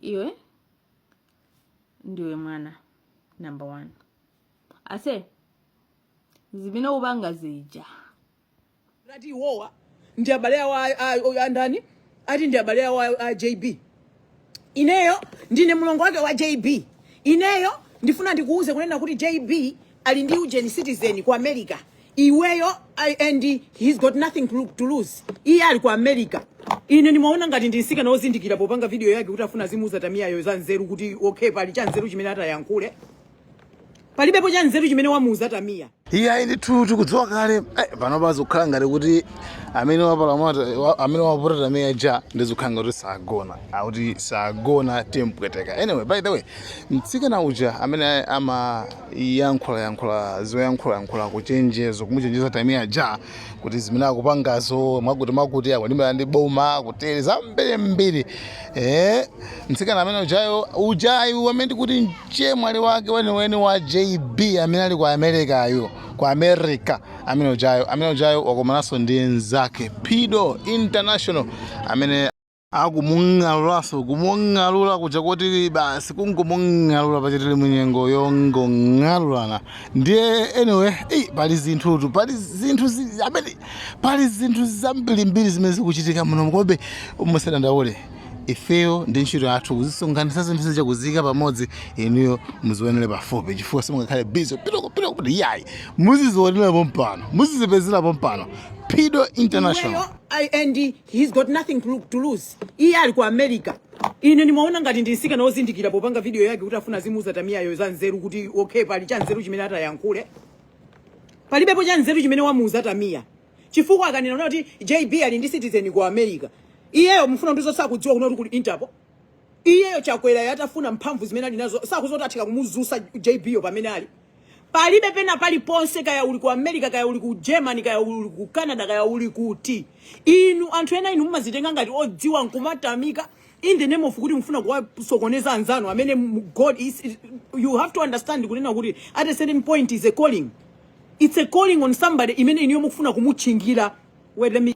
Iwe ndiwe mwana number one. Ase zimene upanga zija. Ati iwowa ndi abale awo andani, ati ndi abale awo a JB. Ineyo ndine mlongo wake wa JB. Ineyo ndifuna ndikuuze kunena kuti JB ali ndi ujeni citizen ku America. Iweyo and he's got nothing to lose. Iye ali ku America. Ine ndimaona ngati ndi mtsikana wozindikira popanga video yake kuti afuna azimuuza Tamiyayo za nzeru kuti okay, pali cha nzeru chimene atayankhule. Palibepo cha nzeru chimene wamuuza Tamiya. Iyayi ndithu, tikudziwa kale pano pazikukhala ngati kuti amene wapalamata amene waputa Tamiya ja ndizikukhala ngati sagona, akuti sagona timpweteka. Anyway, by the way, mtsikana uja amene amayankhulayankhula zoyankhulayankhula kuchenjezo kumuchenjeza Tamiya ja kuti zimene akupangazo mwakuti mwakuti akulimbana ndi boma kutere zambirimbiri, mtsikana amene ujayo, ujayu amene ndikuti mchemwali wake weniweni wa JB amene ali ku Americayo, ku America, amene ujayo wakomananso ndi nzake Pido International amene akumung'alulanso, kumung'alula kuja kuti basi kungomung'alula pachitili munyengo yongong'alulana. Ndiye anyway, pali zinthutu, pali zinthu amene pali zinthu zambirimbiri zimene zikuchitika muno. Kobe musadandaule, ifeyo ndi ntchito yathu kuzisonkhanitsa zinthu zija, kuziyika pamodzi, inuyo muzionere pafupi, chifukwa simungakhale busy pitoko pitoko kuti yayi, muzizionera pompano, muzizipezera pompano. Pido International. Iweyo, and he's got nothing to lose. Iye ali ku America. Ine ndimaona ngati ndi mtsikana wozindikira popanga video yake kuti afuna azimuuza Tamiyayo za nzeru kuti okay, pali cha nzeru chimene atayankhule. Palibepo cha nzeru chimene wamuuza Tamiya, chifukwa akanena kuti JB ali ndi citizen ku America, iyeyo mufuna ndizo sakudziwa kuno kuti kuli Interpol? Iyeyo Chakwera yatafuna mphamvu zimene ali nazo, sakuzoti atheka kumuzusa JB yo pamene ali? Palibe pena paliponse, kaya uli ku America, kaya uli ku Germany, kaya uli ku Canada, kaya uli kuti. Inu anthu ena inu mumazitenga ngati odziwa nkumatamika in the name of kuti mufuna kuwasokoneza anzanu amene God is. You have to understand kunena kuti at a certain point is a calling, it's a calling on somebody imene inuyo mukufuna kumutchingira. Wait, let me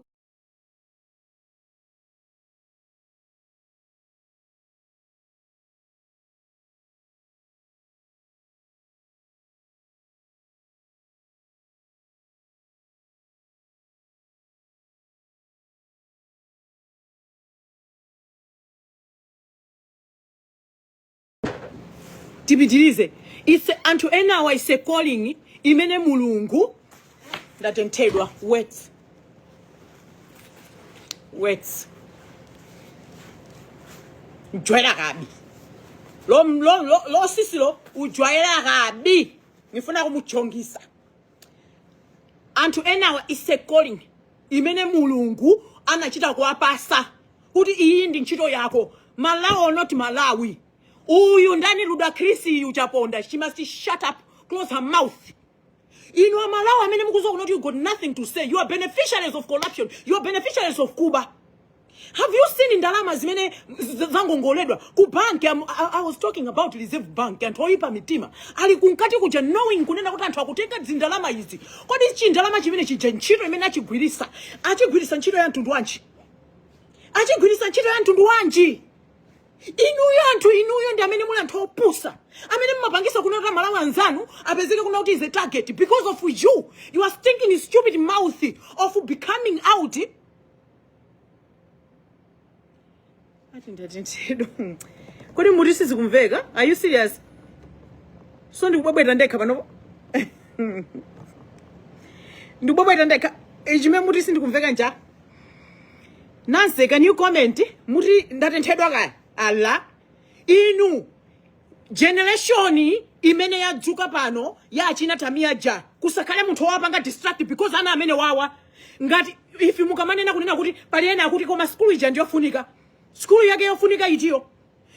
tipitirize. It's anthu enawa, it's a calling imene Mulungu. Ndatenthedwa. Wait, wait, ujwayela kabi lo lo lo lo sisi lo, ujwayela kabi, ngifuna kumujongisa. Anthu enawa, it's a calling imene Mulungu anachita kuwapasa kuti iyi ndi ntchito yako. Malawi or not Malawi, uyu ndani, Ludacris iyu, Chaponda, she must shut up, close her mouth. Inu Amalawi amene mukuziwa kuti you got nothing to say, you are beneficiaries of corruption, you are beneficiaries of kuba. Have you seen ndalama zimene zangongoledwa ku bank? I was talking about Reserve Bank. Anthu oyipa mitima ali kunkati kuja, knowing kunena kuti anthu akutenga zindalama izi. Kodi chindalama chimene chija, ntchito imene achigwirisa, achigwirisa ntchito ya mtundu wanji? Achigwirisa ntchito ya mtundu wanji? Inuyo anthu inuyo ndi amene muli anthu opusa amene mumapangisa kunena kuti Malawi anzanu apezeke kuna kuti is a target because of you. You are stinking stupid mouth of becoming out. Ati ndatenthedwa. Kodi muti sizikumveka? Are you serious? So ndikubwebweta ndekha panopo, ndikubwebweta ndekha. Chimene muti sindikumveka ncha Nancy, can you comment? Muti ndatenthedwa kaya. Ala inu, generation imene yadzuka pano ya achina Tamiya ja, kusakhale munthu wowapanga distract, because ana amene wawa ngati ife mukamanena kunena kuti pali ena akuti koma skulu ija ndiyofunika. Skulu yake yofunika itiyo?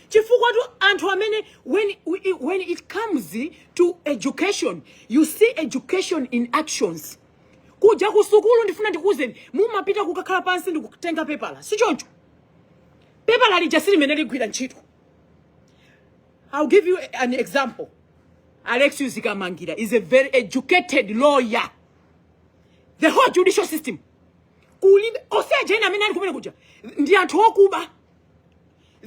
Chifukwa tu anthu amene when it comes to education, you see education in actions. Kuja ku sukulu, ndifuna ndikuwuzeni, mumapita kukakhala pansi ndikutenga pepala, si choncho? Pepala lija silimene ligwira ntchito. I'll give you an example. Alexius Kamangira is a very educated lawyer. The whole judicial system, kulibe oseja ena amene ali kumene kuja ndi anthu okuba.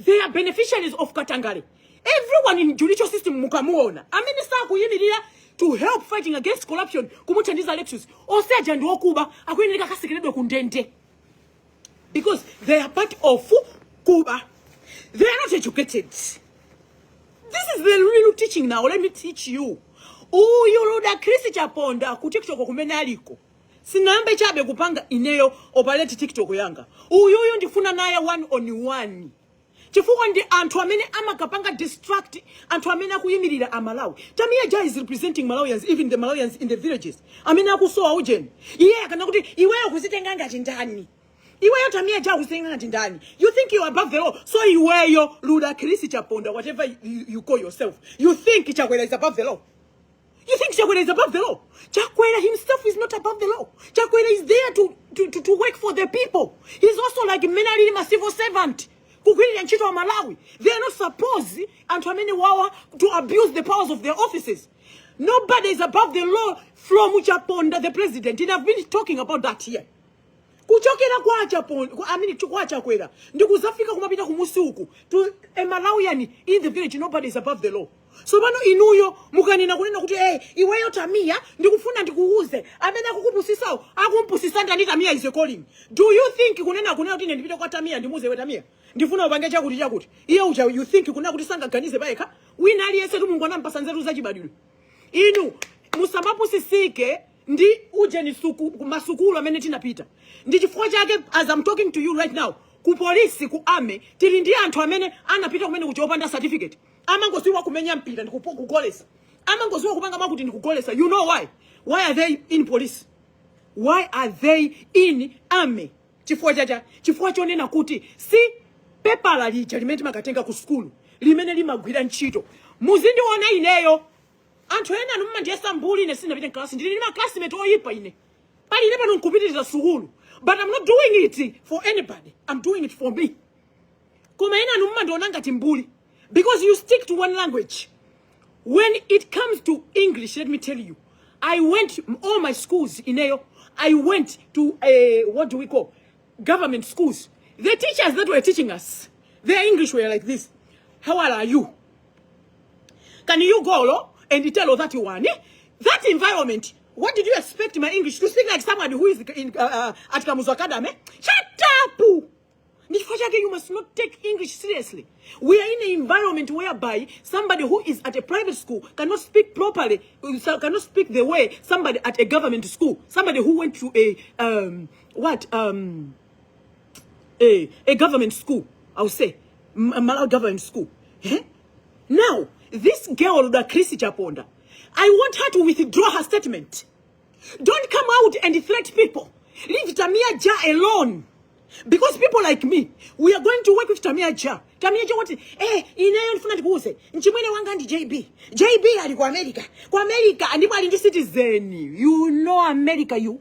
They are beneficiaries of katangale. Everyone in judicial system mukamuona amene sakuyimirira to help fighting against corruption, kumuthandiza Alexius, onse aja ndi okuba, akuyenera kasekeredwe ku ndende because they are part of kuba. They are not educated. This is the real teaching. Now let me teach you. Uyu Ludacris Chaponda ku TikTok kumene aliko, sinambe chabe kupanga ineyo operate TikTok yanga. Uyuyu ndifuna naye one on one chifukwa ndi anthu amene amakapanga distract anthu amene akuyimirira Amalawi. Tamia Ja is representing Malawians, even the Malawians in the villages amene akusowa ujeni. Iye akana kuti iweyo kuzitenga ngati ndani? Iweyo Tamia Ja, kuzitenga ngati ndani? You think you are above the law? So iweyo Ludacris Chaponda, whatever you call yourself, you think Chakwera is above the law? You think Chakwera is above the law? Chakwera himself is not above the law. Chakwera is there to work for the people. He's also like mmene alili ma civil servant. Kugwirira ntchito wa Malawi. They are not supposed, anthu amene wawa, to abuse the powers of their offices. Nobody is above the law from Chaponda, the president. And I've been talking about that here. Kuchokera kwa Chaponda, I mean, kwa Chakwera, ndikuzafika kumapita kumusi uku to a Malawian in the village, nobody is above the law. So pano inuyo mukanena kunena kuti, "Hey, iweyo Tamia, ndikufuna ndikuuze," amene akukupusisawo akumpusisa ndani? Tamia is a calling. Do you think kunena kuti ine ndipite kwa Tamia, ndimuuze, "Iwe Tamia, ndifuna upange chakuti chakuti," iye uja you think kunena kuti sangaganize payekha? Wina aliyense tu Mulungu anampasa nzeru zachibadwidwe. Inu musamapusisike ndi ujeni suku, masukulu amene tinapita. Ndi chifukwa chake as I'm talking to you right now, ku polisi, ku army, tili ndi anthu amene anapita kumene kuja opanda certificate, amangoziwa kumenya mpira ndi kugolesa, amangoziwa kupanga mwakuti ndi kugolesa. You know why? Why are they in police? Why are they in army? Chifukwa chacha, chifukwa chonena kuti si pepala lija limene timakatenga ku sukulu limene limagwira ntchito. Muzindiona ineyo, anthu ena anu mumandiyesa mbuli. Ine sindinapite mkalasi, ndili ndi maclassmate oyipa. Ine pali ine pano nkupitiriza sukulu, but I'm not doing it for anybody, I'm doing it for me. Koma ena anu mumandiona ngati mbuli because you stick to one language. When it comes to English, let me tell you, I went all my schools. Ineyo I went to a, what do we call, government schools. The teachers that were teaching us, their English were like this: "How are you? Can you go lo and tell that one?" That environment, what did you expect my English to speak like? Somebody who is in at Kamuzu Academy? Shut up! Ndichifukwa chake you must not take English seriously. We are in an environment whereby somebody who is at a private school cannot speak properly, cannot speak the way somebody at a government school, somebody who went to a what a government school, I would say, a Malawi government school. Eh? Now, this girl, Chris Chaponda, I want her to withdraw her statement. Don't come out and threat people. Leave Tamia Ja alone. Because people like me, we are going to work with Tamia Ja. Tamia Ja what? Eh, ineyo ndifuna ndikuuze. Mchimwene wanga ndi JB. JB ali ku America. Ku America ndipo ali ndi citizen. You know America, you.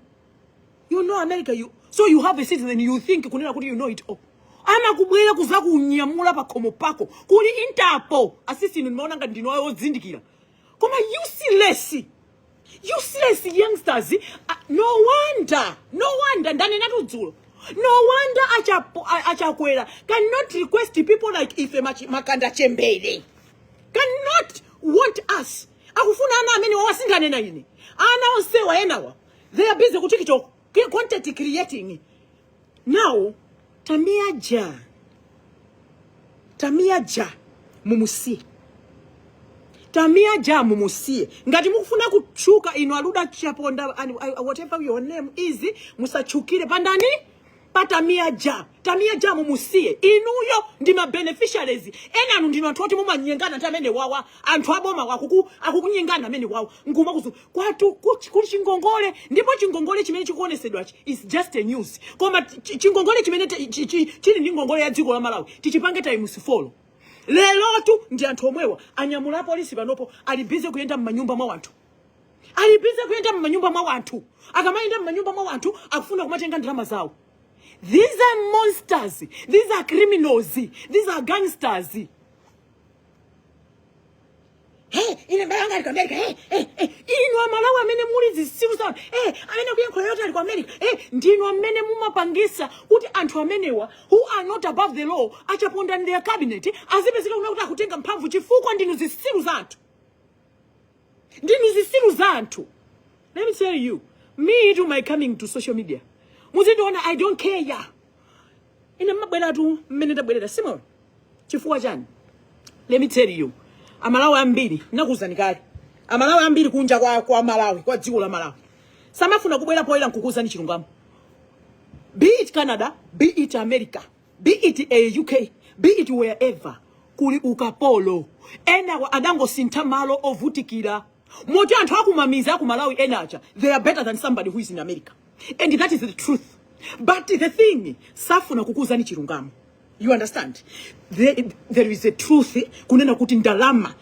You know America, you. So you have a citizen, you think kunena kuti you know it all. Amakubwera kuza kunyamula pa khomo pako. Kuli Interpol. Asisi inu nimaona ngati ndinu ozindikira. Koma useless. Useless youngsters. No wonder. No wonder ndanena dzulo. No wonder Achakwera cannot request people like ife makanda chembere. Cannot want us. Akufuna ana amene wawasindanena ine. Ana onsewa enawa. They are busy ku TikTok content creating. Now, Tamia Ja. Tamia Ja mumusiye. Tamia Ja mumusiye. Ngati mukufuna kutchuka inu aluda Chaponda and whatever your name is, musachukire pandani pa Tamia Ja. Tamia Ja mumusiye. Inuyo ndi ma beneficiaries. Ena anu ndinu anthu oti mumanyengana ndi amene wawa, anthu aboma wakuku akukunyengana amene wawa. Nguma kuzu kwatu kuli chingongole, ndipo chingongole chimene chikuonesedwachi is just a news. Koma chingongole chimene chili ndi ngongole ya dziko la Malawi tichipange times 4. Lerotu ndi anthu omwewa anyamula apolisi panopo ali busy kuyenda m'manyumba mwa wanthu, ali busy kuyenda m'manyumba mwa wanthu. Akamayenda m'manyumba mwa wanthu akufuna kumatenga ndalama zawo. These are monsters, these are criminals, these are gangsters. Hey, Ine mbale wanga ali ku America. Eh, eh, eh. Inu Amalawi amene muli zisilu zawo, amene kuyankhula yoti ali ku America, ndinu amene mumapangisa kuti anthu amenewa who are not above the law, achaponda in their cabinet, azipezeka kuna kuti akutenga mphamvu, chifukwa ndinu zisilu za anthu, ndinu zisilu za anthu. Let me tell you, me to my coming to social media, muzindiona, I don't care. Ine mmabweratu mmene ndabwerera simon. Chifukwa chani? Let me tell you, Amalawi ambiri, nakuwuzani kale, Amalawi ambiri kunja kwa Malawi, kwa dziko la Malawi, samafuna kubwera poyera nkukuwuzani chilungamo. Be it Canada, be it America, be it a UK, be it wherever, kuli ukapolo. Ena adangosintha malo ovutikira, moti anthu akumamiza aku Malawi ena aja, they are better than somebody who is in America, and that is the truth. But the thing, safuna kukuwuzani chilungamo. You understand? There is a truth kunena kuti ndalama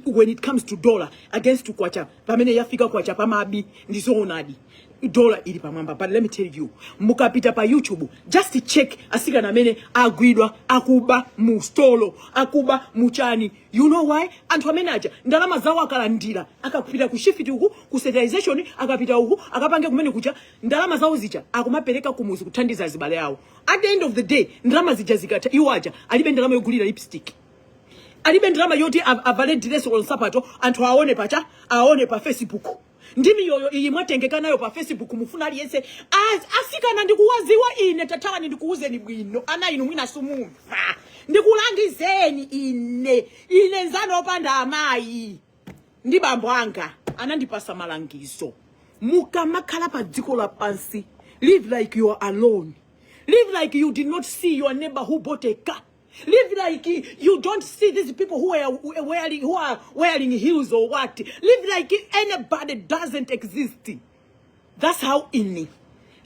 when it comes to dollar against kwacha, pamene yafika kwacha pamabi, ndizoonadi dollar ili pamwamba. But let me tell you, mukapita pa YouTube, just check asikana amene agwidwa akuba mu stolo, akuba muchani. You know why? Anthu amene aja ndalama zawo akalandira, akapita ku shift uku, ku sterilization, akapita uku, akapange kumene kucha, ndalama zawo zija akumapereka kumuzi kuthandiza azibale awo. At the end of the day, ndalama zija zikatha, iwo aja alibe ndalama yogulira lipstick, alibe ndalama yoti avale dress or nsapato anthu aone pacha, aone pa Facebook. Ndi miyoyo iyi mwatengeka nayo pa Facebook, mufuna aliyense. Asikana ndikuwaziwa ine. Tathawani, ndikuwuzeni bwino, ana inu mwina sumumva. Ndikulangizeni ine, ine nzanu opanda amayi ndi bambo anga anandipasa malangizo. Mukamakhala pa dziko lapansi, live like you are alone. Live like you did not see your neighbor who bought a car. Live like you don't see these people who are wearing heels or what. Live like anybody doesn't exist. That's how in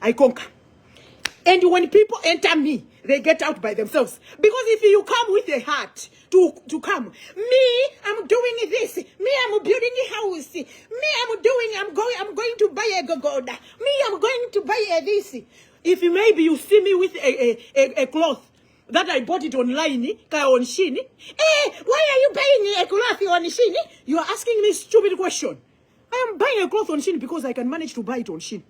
I conquer. And when people enter me, they get out by themselves. Because if you come with a heart to come, me, I'm doing this. Me, I'm building a house. Me, I'm going to buy a gogoda. Me, I'm going to buy a this. If maybe you see me with a cloth that I bought it online, kaya on Shein, why are you buying a cloth on Shein? You are asking me stupid question. I am buying a cloth on Shein because I can manage to buy it on Shein.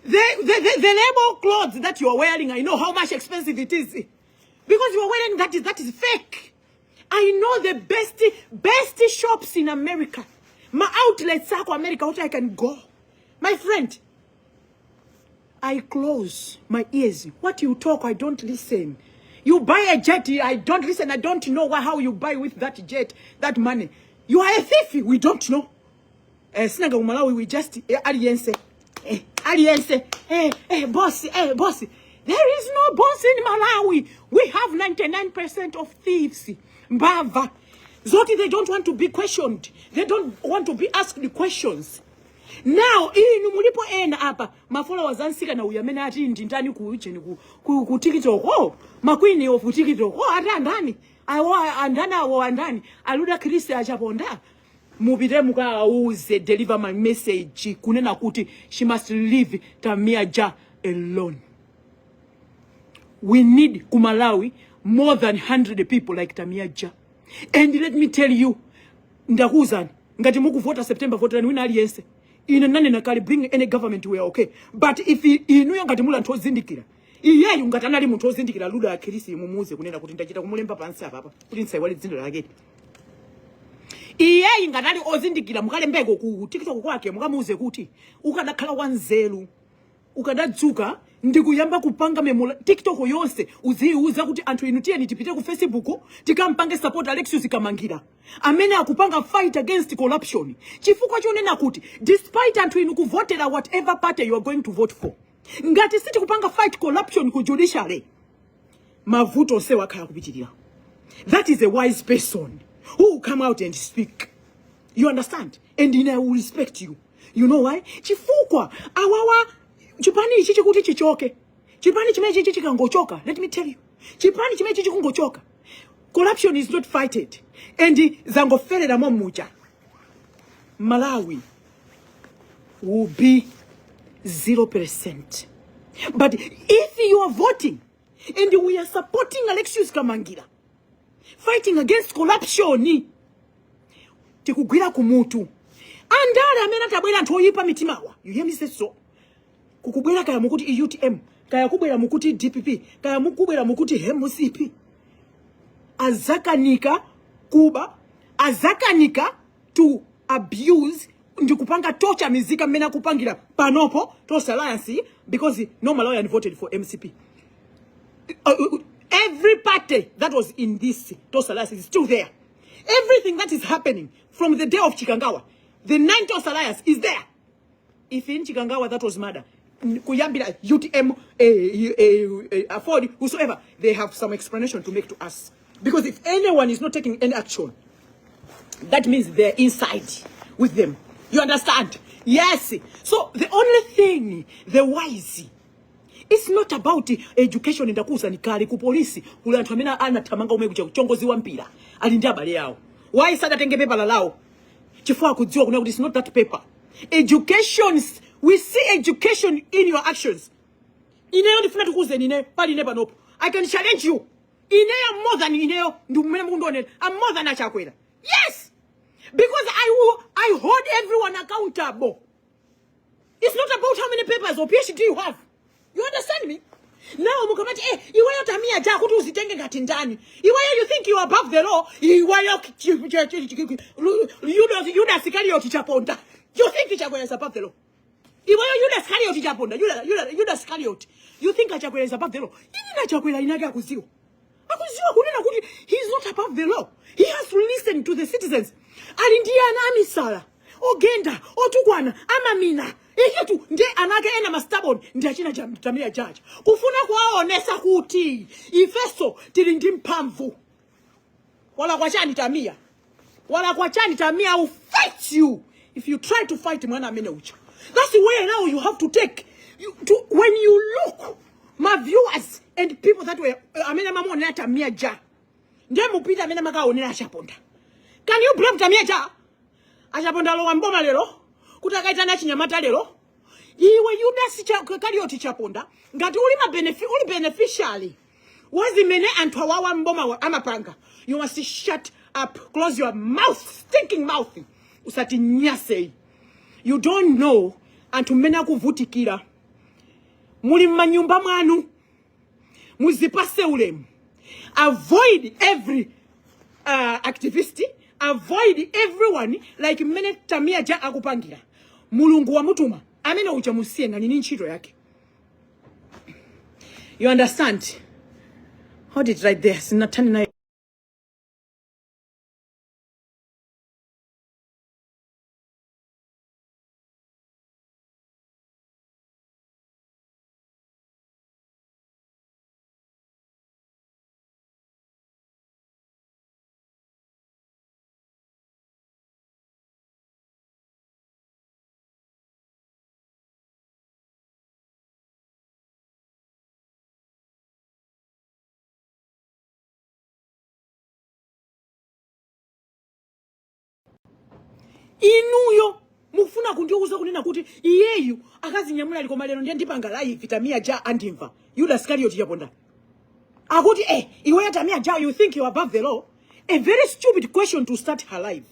The label clothes that you are wearing, I know how much expensive it is. Because you are wearing that is fake. I know the best shops in America. My outlets are America, what I can go. My friend, I close my ears. What you talk, I don't listen. You buy a jet, I don't listen. I don't know how you buy with that jet, that money. You are a thief. We don't know. Sinaga Malawi, we just aliyense. Aliyense. Boss, boss. There is no boss in Malawi. We have 99% of thieves. Mbava. Zoti, they don't want to be questioned. They don't want to be asked the questions. Now, inu mulipo ena apa, ma followers ansikana uyu amene ati ndi ndani ku ujeni ku TikTok, oh, ma queen of TikTok, oh, ati andani awo, andani awo, andani aluda Chris achaponda, mupite mukawauze, deliver my message kunena kuti she must leave Tamia Ja alone. We need ku Malawi more than 100 people like Tamia Ja. And let me tell you, ndakuwuzani, ngati mukuvota September, voterani wina aliyense. Ine nanena kale, bring any government, we are okay. But if inuyo ngati muli anthu ozindikira, iyeyu ngati anali munthu ozindikira, Luda ya Khirisi, mumuuze kunena kuti ndachita kumulemba pansi apapa kuti ndisaiwale dzina lake. Iyeyi ngati ali ozindikira, mukalembeko ku TikTok kwake, mukamuuze kuti ukadakhala wanzeru, ukadadzuka ndikuyamba kupanga memola TikTok yonse, uziyiuza kuti anthu inu, tiyeni tipite ku Facebook tikampange support Alexius Kamangira amene akupanga fight against corruption. Chifukwa chonena kuti despite anthu inu kuvotera whatever party you are going to vote for, ngati sitikupanga fight corruption ku judiciary, mavuto onsewa akhala kupitirira. That is a wise person who will come out and speak. You understand? And I will respect you. You know why? Chifukwa awawa, chipani ichi chikuti chichoke, chipani chimene chichi chikangochoka, let me tell you, chipani chimene chichi chikungochoka, corruption is not fighted and zangoferera momuja, Malawi will be 0%. But if you are voting and we are supporting Alexius Kamangira fighting against corruption, Tikugwira kumutu. Andale amene atabwera, anthu oyipa mitimawa, you hear me say so, kukubwera kaya mukuti UTM, kaya kubwera mukuti DPP, kaya mukubwera mukuti MCP, azakanika kuba, azakanika to abuse ndikupanga torture mizika mmene akupangira panopo Tonse Alliance, because no Malawian voted for MCP. Every party that was in this Tonse Alliance is still there. Everything that is happening from the day of Chikangawa, the nine Tonse Alliance is there. If in Chikangawa that was murder, kuyambira UTM, AFORD, whosoever, they have some explanation to make to us. Because if anyone is not taking any action, that means they're inside with them. You understand? Yes. So the only thing, the wise, it's not about education. Ndakuuzani kale, ku polisi kuli anthu amene anathamanga umwe kuja kuchongozi wa mpira ali ndi abale awo. Why sadatenge paper lawo? Chifukwa akudziwa kuna kuti it's not that paper. Education, we see education in your actions. Ineyo ndifuna tikuuzeni, ineyo pali ine panopo, I can challenge you. Ineyo more than, ineyo ndi mmene mukundionera, I'm more than Achakwera. Yes, because I hold everyone accountable. It's not about how many papers or PhD you have. You understand me? Now mukamati, iweyo Tamia Ja, kuti uzitenge ngati ndani? Iweyo, you think you are above the law? Iweyo Judas Iscariot Chaponda. You think Chakwera is above the law? Iweyo Judas Iscariot Chaponda, Judas Iscariot. You think Chakwera is above the law? Ini na Chakwera inake akuziwa. Akuziwa kunena kuti he is not above the law. He has to listen to the citizens. Ali ndi ana amisala, ogenda, otukwana, amamina. Ichitu ndiye anake ena ma stubborn ndi achina Tamia Jaja. Kufuna kuwaonesa kuti ifeso tili ndi mphamvu. Wala kwa chani Tamia? Wala kwa chani Tamia? I will fight you if you try to fight mwana amene ucha. That's the way now you have to take. When you look, my viewers and people that were amene mamuonera Tamia Ja, ndiye mupita amene makaonera Achaponda. Can you blame Tamia Ja? Achaponda lowa mboma lero kuti akaitana achinyamata lero. Iwe Judas Karioti Chaponda, ngati uli beneficiary wazimene anthu awawa mboma amapanga, you must shut up, close your mouth, stinking mouth, usati nyase. You don't know anthu mmene akuvutikira. Muli m'manyumba mwanu, muzipase ulemu. Avoid every activist, avoid everyone like mmene Tamia Ja akupangira. Mulungu wamutuma amene uja, musiye ngani ni ntchito yake. You understand? Hold it right there. Sinathani naye. Inuyo mufuna kundiuza kunena kuti iyeyu akazinyamula likoma lero, ndiye ndipanga live Tamia Ja andimva. Yuda Iskariot Chaponda akuti, iweyo Tamia Ja, you think you are above the law? A very stupid question to start her life.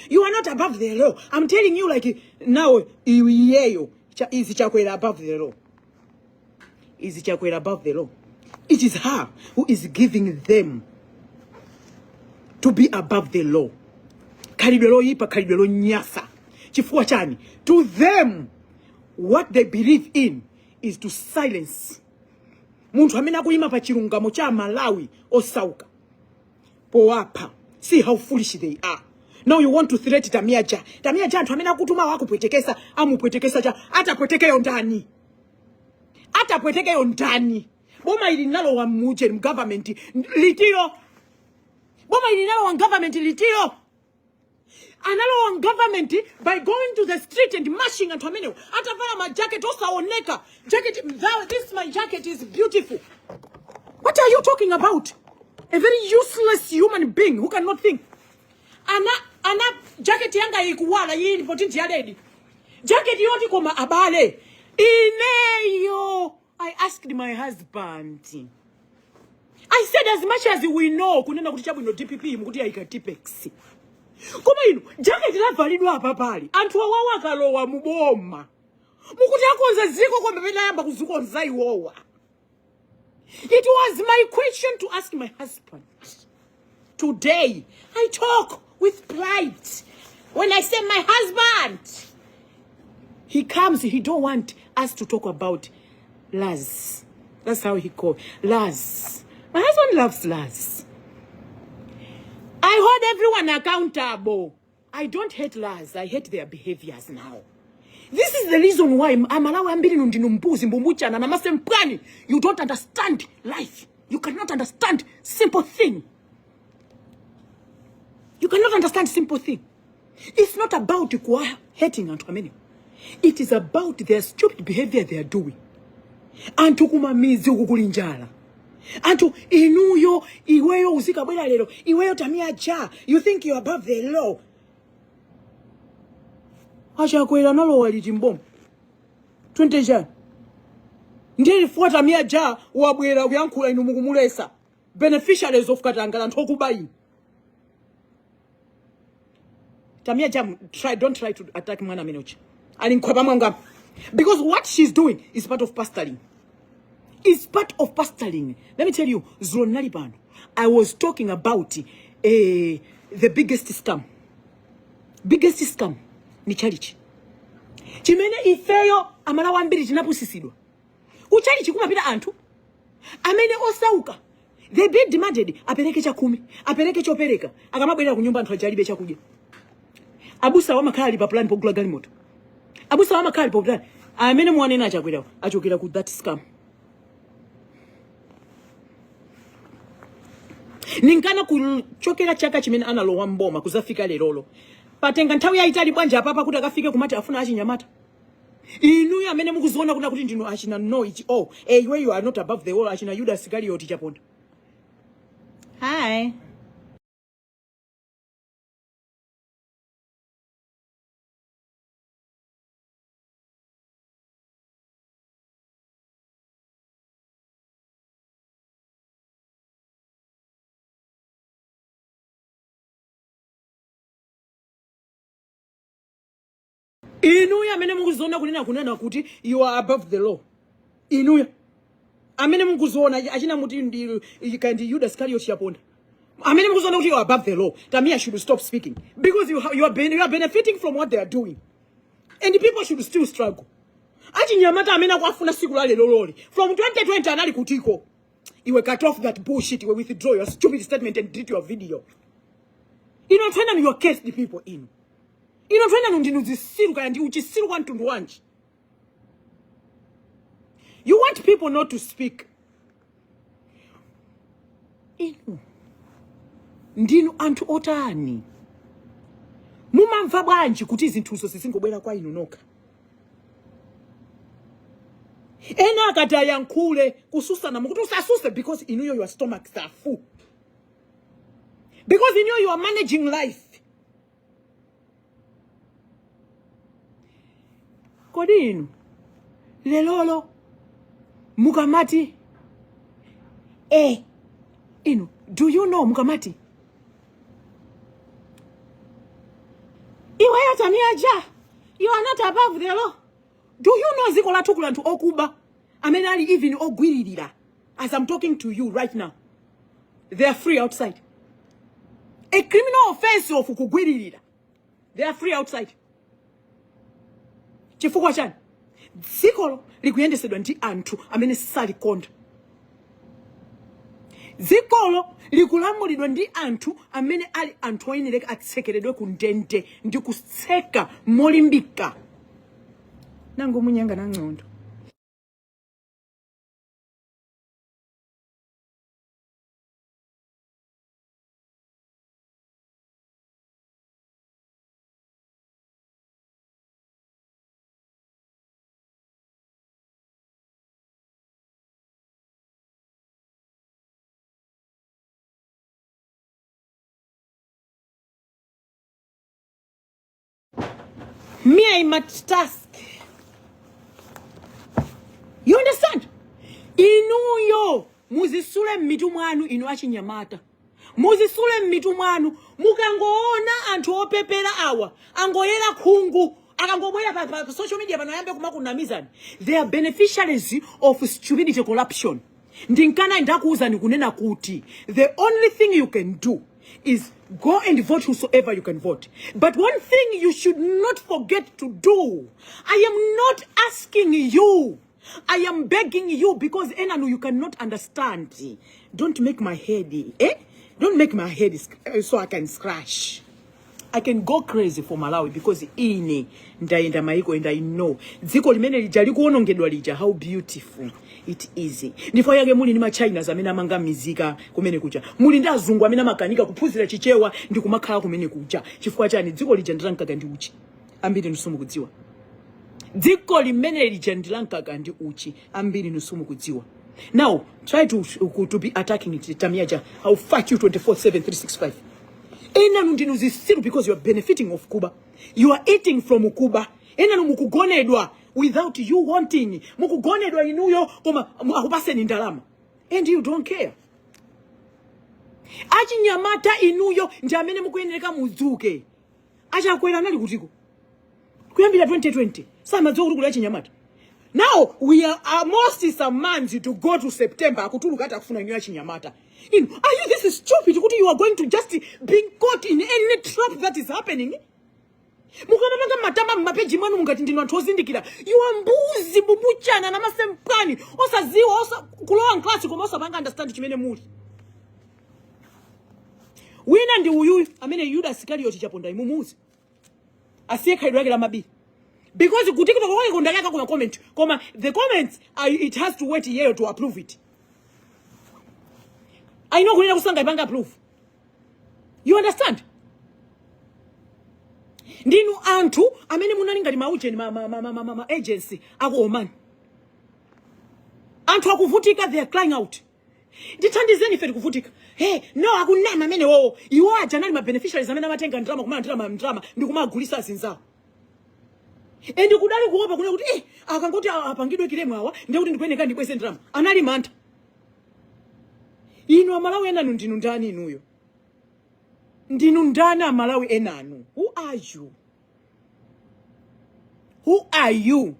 You are not above the law. I'm telling you, like now, iyeyo is Chakwera above the law? Is Chakwera above the law? It is her who is giving them to be above the law. Khalidwe loyipa, khalidwe lonyasa. Chifukwa chani? To them, what they believe in is to silence munthu amene akuyima pa chilungamo cha Malawi osauka powapha. See how foolish they are. Now you want to threat Tamia Ja. Tamia Ja, anthu amene akutuma wakupwetekesa, amupwetekesa cha atapwetekeyo ndani? Atapwetekeyo ndani? Boma ili linalowa muje mu government litiro? Boma ili linalowa government litiro? Analowa government by going to the street and marching. Anthu amenewo atavala ma jacket osaoneka jacket. This my jacket is beautiful. What are you talking about? A very useless human being who cannot think. Ana jacket yanga ikuwala iyi potenti ya red jacket yoti. Koma abale, ineyo I asked my husband, I said, as much as we know kunena kuti chabwino DPP mukuti yaika Tipp-Ex. Koma inu, jaketi lavalidwa apa pali anthu awawa akalowa muboma mukuti akonza dziko, koma pamene ayamba kuzikonza iwowa. It was my question to ask my husband. Today, I talk with pride. When I say my husband, he comes, he don't want us to talk about Laz. That's how he called Laz. My husband loves Laz. I hold everyone accountable. I don't hate Laz. I hate their behaviors now. This is the reason why Amalawi ambiri inu ndinu mbuzi mbumbuchana na masempwani. You don't understand life. You cannot understand simple thing. You cannot understand simple thing. It's not about kuwa hating anthu amene. It is about their stupid behavior they are doing. Anthu kumamidzi uku kuli njala. Anthu inuyo iweyo uzikabwera lero iweyo Tamia Ja, you think you're above the law. Achakwera analowa liti mboma 20 chani ndiye chifukwa Tamia Ja wabwera kuyankhula inu mukumulesa beneficiaries of katangale anthu okuba inu. Tamia Ja, try, don't try to attack mwana amene uja ali mkhwapa mwanga because what she's doing is part of pastoring. Is part of pastoring. Let me tell you, dzulo ndinali pano I was talking about the biggest scam. Biggest scam ni chalichi chimene ifeyo Amalawi ambiri tinapusisidwa. Kuchalichi kumapita anthu amene osauka, they be demanded apereke chakhumi, apereke chopereka. Akamabwerera kunyumba anthu aja alibe chakudya. Abusa amakhala ali pa plan pogula galimoto. Abusa amakhala ali pa plan. Amene muwanena achakwerawo achokera ku that scam. Ninkana kuchokera chaka chimene analowa mboma kuzafika lerolo patenga nthawi yayitali bwanji apapa kuti akafike kumati afuna achinyamata. Inuyo amene mukuziona kuna kuti ndinu achina no ichi oh eh, iwe you are not above the law, achina Yudas Iskarioti Chaponda. Hi. Inuyo amene mukuziona kunena kunena kuti you are above the law, inuyo amene mukuziona achina muti ndi kandi Yudas Iskariot Chaponda, amene mukuziona kuti you are above the law, Tamia should stop speaking because you are benefiting from what they are doing and people should still struggle. Achinyamata amene akuafuna siku la lero loli from 2020 anali kutiko? Iwe, cut off that bullshit. Iwe, withdraw your stupid statement and delete your video. Inu anthu enanu, you are cursed people. Inu inu anthu enanu ndinu zisiru, kaya ndi uchisiru wa mtundu wanji. You want people not to speak. Inu ndinu anthu otani? Mumamva bwanji kuti zinthuzo zizingobwera kwa inu nokha? Ena akati ayankhule kususana mukuti usasuse because inuyo your stomachs are full, because inuyo you are managing life. Kodi inu lelolo mukamati eh, inu do you know mukamati iweyo Tamia Ja, you are not above the law, do you know dziko lathu kuli anthu okuba amene ali even ogwiririra? As I'm talking to you right now, they are free outside. A criminal offense of kugwiririra, they are free outside. Chifukwa chani? Dzikolo likuyendesedwa ndi anthu amene salikonda. Dzikolo likulamulidwa ndi anthu amene ali anthu oyenereka atsekeredwe ku ndende ndi kutseka molimbika. Nango munyenga na ng'ondo. Me, I multitask. You understand? Inuyo muzisule mmitu mwanu, inu achinyamata muzisule mmitu mwanu. Mukangoona anthu opepera awa angoyera khungu, akangobwera pa social media pano ayambe kumakunamizani, they are beneficiaries of stupidity, corruption. Ndinkana ndakuwuzani kunena kuti the only thing you can do is go and vote whosoever you can vote. But one thing you should not forget to do, I am not asking you, I am begging you, because enanu you cannot understand. Don't make my head, eh? Don't make my head so I can scratch. I can go crazy for Malawi because ine ndayenda maiko and I know dziko limene lija likuwonongedwa lija, how beautiful it is. Ndifo yake muli ndi machinas amene amanga mizika kumene kuja, muli ndi azungu amene amakanika kuphunzira Chichewa ndi kumakhala kumene kuja. Chifukwa chani? Dziko lija ndi lamkaka ndi uchi. Ambiri inu simukudziwa. Dziko limene lija ndi lamkaka ndi uchi, ambiri inu simukudziwa. Now try to be attacking it. Tamia Ja, I'll fight you 24/7 365. Enanu ndinu zisiru because you are benefiting of kuba. You are eating from kuba. Enanu mukugonedwa without you wanting. Mukugonedwa inuyo, koma akupaseni ndalama and you don't care. Achinyamata inuyo ndi amene mukuyenereka mudzuke. Achakwera anali kutiko kuyambira 2020? Samadziwa kuti kuli achinyamata? Now we are almost some months to go to September. Akutuluka ati akufuna inuyo achinyamata. Inu, are you this stupid kuti you are going to just be caught in any trap that is happening? Mukamapanga matama mmapeji mwanu mungati ndinu anthu ozindikira. You are mbuzi, bubuchana na masempani, osaziwa, osa kulowa mklasi koma osapanga understand chimene muli. Wina ndi uyuyu amene Yuda Iskarioti Chaponda, imumuzi asiye khalidwe lake la mabiri, because ku TikTok kwake kundakaka kuma comment, koma the comments, it has to wait iyeyo to approve it. I know kunena kusanga ipanga approve. You understand? Ndinu anthu amene munali ngati maujeni, ma agency aku Oman. Anthu akuvutika, they are crying out, "Ndithandizeni, ife tikuvutika." Hey, no, akunama amene wowo. Iwo aja anali ma beneficiaries amene amatenga ndalama, kumalandira ma ndalama ndi kumagulisa azinzawo. And kudali kuopa kuna kuti akangoti apangidwe claim awa, ndiye kuti ndikuyeneka ndibweze ndalama. Anali mantha. Inu Amalawi enanu ndinu ndani? Inuyo ndinu ndani, Amalawi enanu? Who are you? Who are you?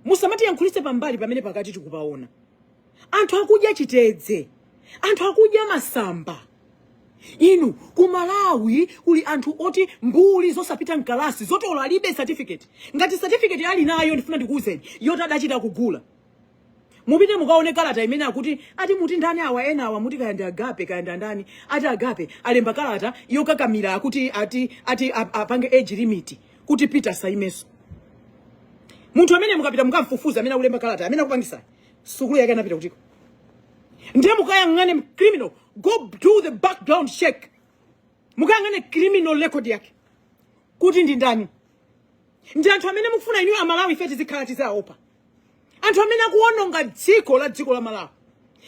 Musamatiyankhulitse pambali pamene pakati tikupaona. Anthu akudya chitedze, anthu akudya masamba. Inu, ku Malawi kuli anthu oti mbuli zosapita mkalasi, zoti olo alibe certificate. Ngati certificate ali nayo, ndifuna ndikuwuzeni, yoti adachita kugula. Mupite mukaone kalata imene akuti ati muti ndani awa, ena awa muti kaya ndi Agape, kaya ndi andani, ati Agape alemba kalata yokakamira akuti ati apange age limit kuti Peter saimeso. Munthu amene mukapita mukamfufuza amene akulemba kalata, amene akupangisa, sukulu yake anapita kutiko? Ndiye mukayang'ane criminal, go do the background check, mukayang'ane criminal record yake kuti ndi ndani. Ndi anthu amene mukufuna inu Amalawi ife tizikhala tizaopa, anthu amene akuwononga dziko la Malawi.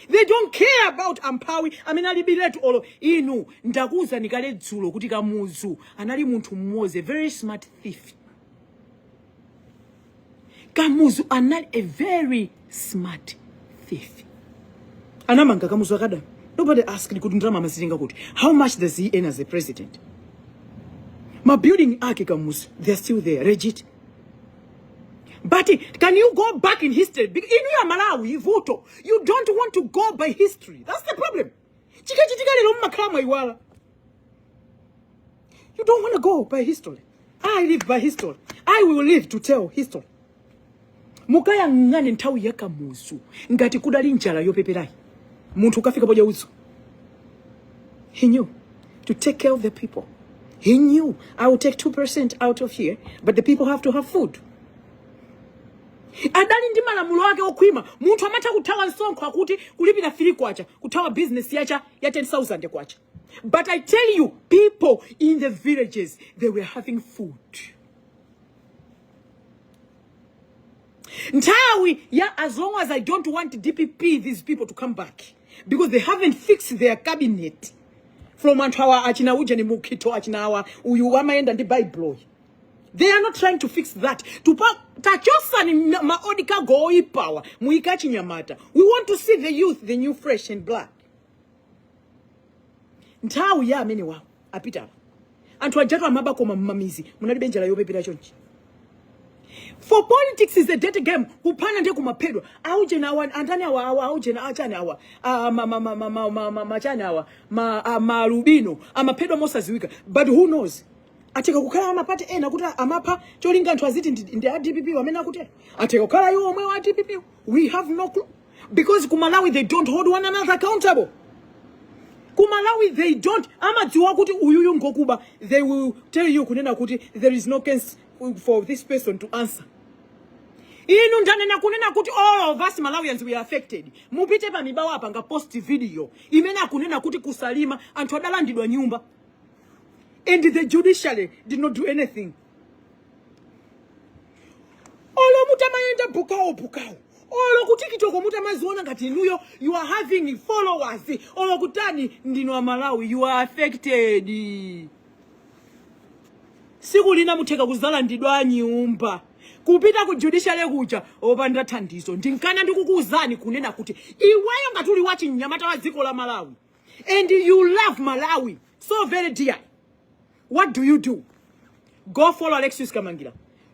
They don't care about amphawi amene alibiretu olo. Inu, ndakuwuzani kale dzulo kuti Kamuzu anali munthu mmodzi, a very smart thief. Kamuzu anali a very smart thief. Anamanga Kamuzu Academy. Nobody asked kuti ndalama amazitenga kuti. How much does he earn as a president? Ma building ake Kamuzu, they're still there, legit. But can you go back in history? Inu ya Malawi, vuto, you don't want to go by history. That's the problem. Chikachitika lero mmakhala mwaiwala. You don't want to go by history. I live by history. I will live to tell history. Mukayang'ane nthawi ya Kamuzu, ngati kudali njala yopeperayi, munthu ukafika podya udzu. He knew to take care of the people. He knew, "I will take 2% out of here, but the people have to have food." Adali ndi malamulo ake okhwima. Munthu amatha kuthawa msonkho, akuti kulipira 3 kwacha, kuthawa business yacha ya 10,000 kwacha. But I tell you, people in the villages, they were having food. Nthawi ya, as long as I don't want DPP, these people to come back, because they haven't fixed their cabinet from anthu awa achina uja ni Mukhito, achina awa, uyu amayenda ndi Bible. They are not trying to fix that. Tupa tachosani maodi kago oipawa, muika chinyamata. We want to see the youth, the new fresh and black. Nthawi ya amene wawo apitala, anthu ajatu amaba, koma mmamizi munalibe njala yopepera chonchi. For politics is a dirty game. Kuphana ndiye kumaphedwa. Aujena awa, andani awa, awa aujena achani awa, ah, ma ma ma ma ma ma ma machani awa, ma ah, maalubino amaphedwa mosaziwika. But who knows, atheka kukhala amapati ena kuti amapha cholinga anthu aziti ndi a DPP amene akutero. Atheka kukhala iwo omwe wa DPP. We have no clue, because ku Malawi they don't hold one another accountable. Ku Malawi they don't. Amadziwa kuti uyuyu ngokuba, they will tell you kunena kuti there is no case for this person to answer. Inu, ndanena kunena kuti all of us Malawians, we are affected. Mupite pa Mibawa, apanga post video imene akunena kuti kusalima anthu adalandidwa nyumba and the judiciary did not do anything. Olo mutamayenda bukawo bukawo, olo ku TikTok mutamaziona ngati inuyo you are having followers, olo kutani, ndinu Amalawi, you are affected. Siku lina mutheka kuzalandidwa nyumba, kupita ku judiciary kuja opanda thandizo. Ndinkana ndikukuwuzani kunena kuti iweyo ngati uli wachinyamata wa dziko la Malawi and you love Malawi so very dear, what do you do? Go follow Alexius Kamangira.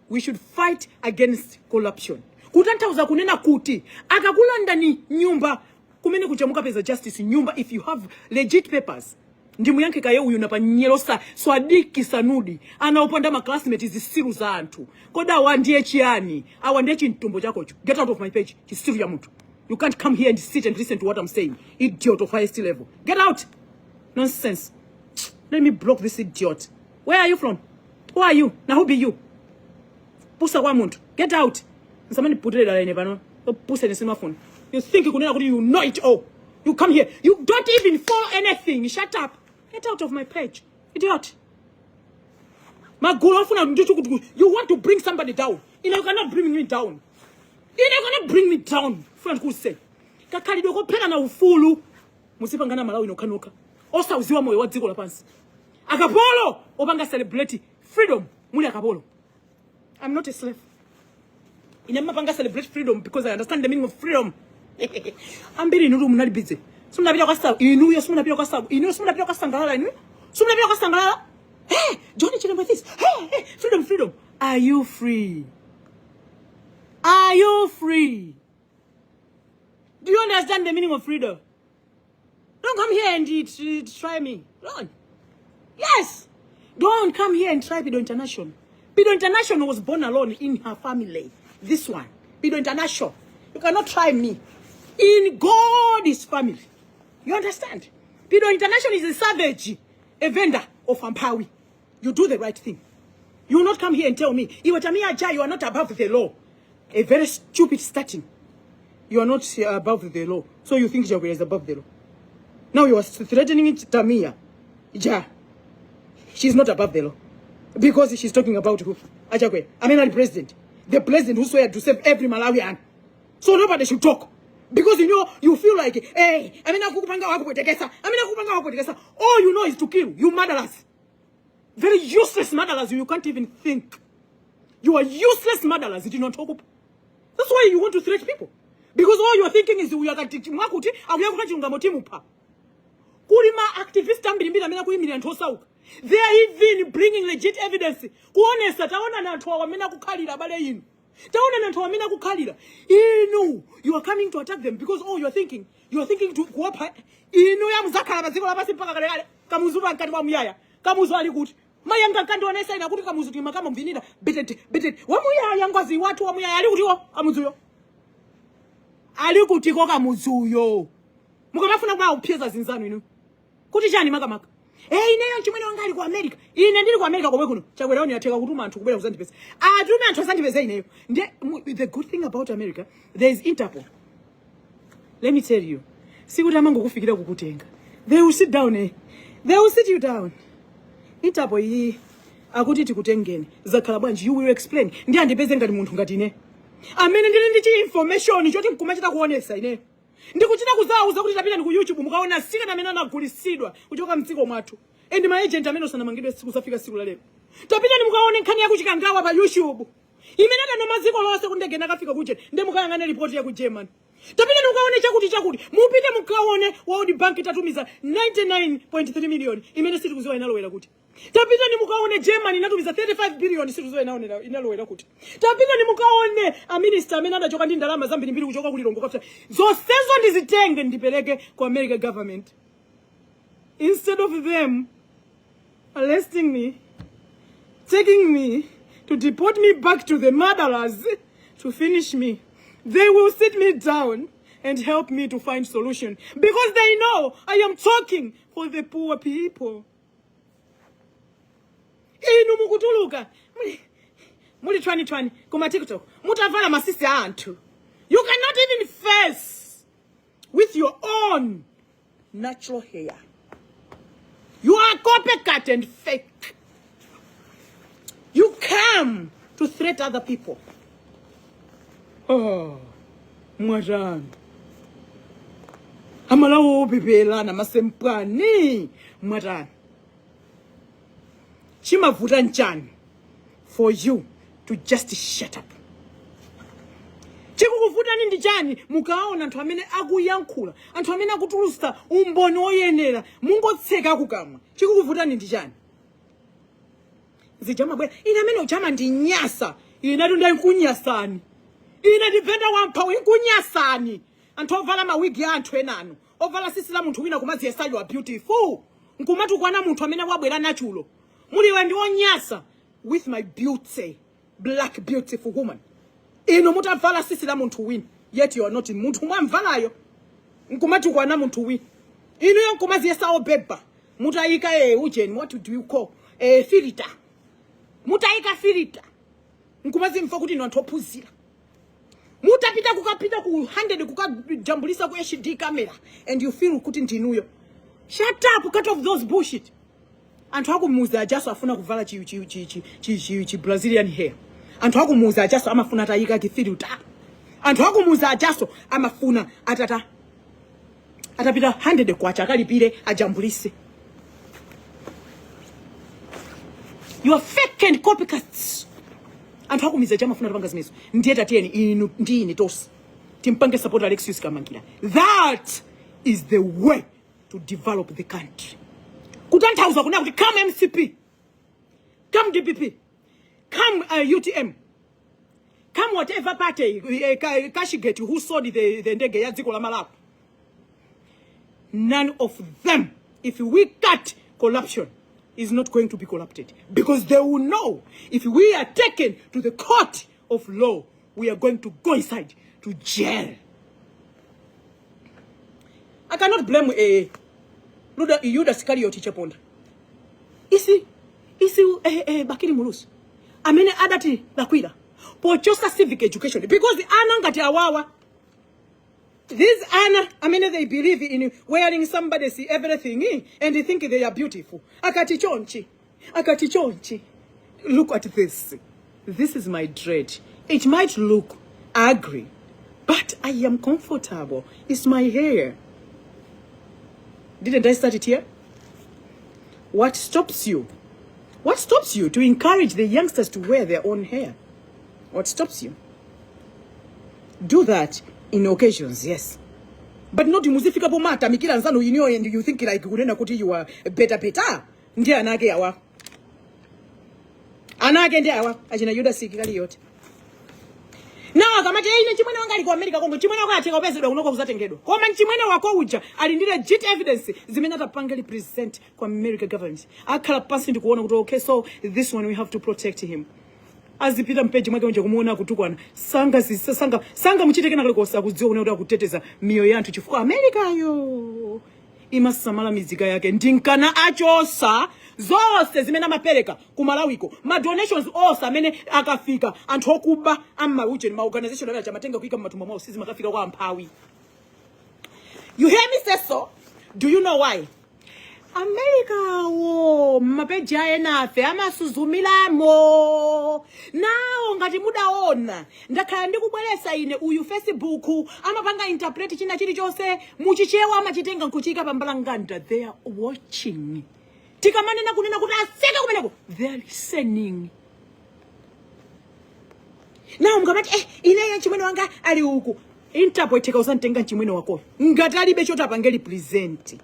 We should fight against corruption. Kutanthauza kunena kuti akakulandani nyumba, kumene kuja mukapeza justice. Nyumba, if you have legit papers. Ndimuyankhe kaye uyu napanyero sa Swadiki Sanudi anaoponda ma classmates, zisilu za anthu. Kodi awa ndiye chiyani? Awa ndiye chimtumbo chakocho. Get out of my page, chisilu ya munthu. You can't come here and sit and listen to what I'm saying. Idiot of highest level, get out. Nonsense. Let me block this idiot. Where are you from? Who are you na who be you? Pusa kwa munthu, get out. Nsamani dala ine pano. Pusa ine simafuna. You think kunena kuti you know it all. You come here, you don't even follow anything. Shut up, get out of my page, idiot. Magulu ofuna ndicho kuti you want to bring somebody down. Ine, you cannot bring me down. Ine, you cannot bring me down. Funa ndikuse kakhalidwe kophera na ufulu musipangana Malawi nokhanokha, osauziwa moyo wa dziko lapansi. Akapolo opanga celebrate freedom, muli akapolo. I'm not a slave. Ine mapanga celebrate freedom because I understand the meaning of freedom. Ambiri inutu munali busy. Simunapita kwa sabu inuyo, simunapita kwa sabu inuyo, simunapita kwa sangalala inuyo, simunapita kwa sangalala. Hey, Johnny Chilembwe this. Hey, hey, freedom, freedom. Are you free? Are you free? Do you understand the meaning of freedom? Don't come here and try me. Don't. Yes. Don't come here and try Pido International. Pido International was born alone in her family. This one. Pido International. You cannot try me. In God's family. You understand? Pido International is a savage, a vendor of Ampawi. You do the right thing. You will not come here and tell me, Iwe Tamia Ja, you are not above the law. A very stupid starting. You are not above the law. So you think Jaguar is above the law. Now you are threatening Tamia Ja. She's not above the law. Because she's talking about who? Achakwe. I mean, the president. The president who swear to save every Malawian. So nobody should talk. Because you know, you feel like, hey, I mean, akukupanga wakupwetekesa. I mean, akukupanga wakupwetekesa. All you know is to kill. You murderers. Very useless murderers. You can't even think. You are useless murderers. You do not talk. That's why you want to threat people. Because all you are thinking is uyakati mwakuti akuyakuta chilungamo timupa. Kuli ma activist ambirimbiri amene akuyimirira anthu osauka. They are even bringing legit evidence kuonesa, taona na anthu awa amene akukhalira, abale inu, taona na anthu amene akukhalira. Inu, you are coming to attack them because all you are thinking to kuwapha. Inu ya muzakhala pa dziko lapansi mpaka kalekale. Kamuzu pa mkati mwa muyaya. Kamuzu ali kuti? Mayanga nkandionesa ina kuti Kamuzu timakama mvinira betete betete wamuyaya, ngozi watu wamuyaya ali kutiwo? Kamuzuyo ali kutiko Kamuzuyo? Mukamafuna kumaupyeza zinzanu inu kuti chani makamaka? Eh, ineyo chimwene wanga ali ku America. Ine ndili ku America komwe kuno. Chakwera oni atheka kutuma anthu kubwera kuzandipeza. Atume anthu asandipeze ineyo. Ndiye the good thing about America, there is Interpol. Let me tell you, sikuti amangokufikira kukutenga. They will sit down, eh, they will sit you down. Interpol iyi akuti tikutengeni, zakhala bwanji? You will explain. Ndi andipeze ngati munthu ngati ine amene ndili ndi chi information choti nkumachita kuonesa ine, ndikuchita kuzawuza kuti tapitani ku YouTube mukaona sikana amene anagulisidwa kuchoka mdziko mwathu and ma agent amene osanamangidwe siku zafika siku la lero. Tapitani mukaone nkhani yakuchikangawa pa YouTube imene adanoma dziko lonse kuti ndege nakafika kuche, ndi mukayang'ane ripoti ya ku German. Tapitani mukaone chakuti chakuti. Mupite mukaone World Bank itatumiza 99.3 million imene sitikuziwa inalowera kuti. Tapitani mukaone Germany inatumiza 35 billion, sitikuziwa inalowera kuti. Tapitani mukaone a minister amene adachoka ndi ndalama zambirimbiri kuchoka ku Lilongwe kapsa. Zonsezo ndizitenge ndipereke ku America government. Instead of them arresting me, taking me to deport me back to the murderers to finish me, they will sit me down and help me to find solution because they know I am talking for the poor people. Inu mukutuluka muli chwani chwani kuma TikTok mutavala masisi a anthu. You cannot even face with your own natural hair. You are copycat and fake. You come to threat other people. Oh, mwatani amalawo opepelana masempwani, mwatani? Chimavuta nchani for you to just shut up? Chikukuvutani ndi chani? Mukaona anthu amene akuyankhula, anthu amene akutulusa umboni oyenera, mungotseka kukamwa. Chikukuvutani ndi chani? Zija mabwera, ine amene uchama ndinyasa, inetu ndinkunyasani. Ine ndibvenda wamphawi, nkunyasani. Anthu ovala mawigi a anthu enanu, ovala sisi la munthu wina kumadziyesa you are beautiful, nkumatukwana munthu amene wabwera natural. Muliwe ndi onyasa. With my beauty, black beautiful woman, inu mutavala sisi la munthu wina, yet you are not munthu mwamvalayo, nkumatukwana munthu wina. Inuyo nkumaziyesa obeba mutayika ujeni, what do you call, filter, mutayika filter, nkumazimva kuti inu anthu ophunzira, mutapita kukapita ku 100 kukajambulisa ku HD camera and you feel kuti ndinuyo. Shut up, cut off those bullshit. Anthu akumuza ajaso afuna kuvala chi chi chi chi chi chi, chi Brazilian hair. Anthu akumuza ajaso amafuna atayika kifilter. Anthu akumuza ajaso amafuna atata atapita 100 kwacha akalipire ajambulise. You are fake and copycats. Anthu akumiza aja amafuna atapanga zimenezo. Ndiye tatiyeni inu ndi ine tonse timpange support Alexius Kamangira. That is the way to develop the country. Kutanthauza kunena kuti come MCP, come DPP, come UTM, come whatever party, Cashgate who sold the ndege ya dziko la Malawi, none of them, if we cut corruption, is not going to be corrupted, because they will know if we are taken to the court of law, we are going to go inside to jail. I cannot blame a Yuda Iscariot Chaponda. Isi Bakili Muluzi amene adati lakwira pochosa civic education, because ana ngati awawa, these ana amene they believe in wearing somebody's everything and they think they are beautiful. Akati chonchi, akati chonchi, look at this. This is my dread. It might look ugly, but I am comfortable. It's my hair. Didn't I start it here? What stops you? What stops you to encourage the youngsters to wear their own hair? What stops you? Do that in occasions, yes, but not muzifika pomata mikira nzanu and you think like kunena kuti you are better better. Ndiye anake awa, anake ndi awa achina Yuda Iscariot. Nawo akamati, "Ine chimwene wanga ali ku America kongo." Chimwene wako atheka kupezedwa kunoko kuzatengedwa, koma mchimwene wako uja ali ndi legit evidence zimene atapange represent ku America government. Akhala pansi ndikuona kuti, okay, so this one we have to protect him. Azipita mpeji mwake unje kumuona akutukwana, sanga sanga sanga muchite kena kalikonse. Akudziwa kuti akuteteza miyoyo ya anthu, chifukwa Amerikayo imasamala mizika yake. Ndinkana achosa zonse zimene amapereka ku Malawiko, ma donations onse amene akafika, anthu okuba ammaujeni, ma organization amene achamatenga kuyika mmatumba mwawo, sizimakafika kwa amphawi. You hear me say so? Do you know why? America wo mapeji aenafe amasuzumilamo nawo. Ngati mudaona, ndakhala ndikubweresa ine uyu Facebook amapanga interpret china chilichonse muchichewa, amachitenga nkuchika pambalanganda. They are watching. Tikamanena kunena kuti aseke kumeneko, they are listening. Nawo mukamati, ineyo chimwene wanga ali uku. Interpol itheka usamtenga mchimwene wakoyo ngati alibe choti apange represent.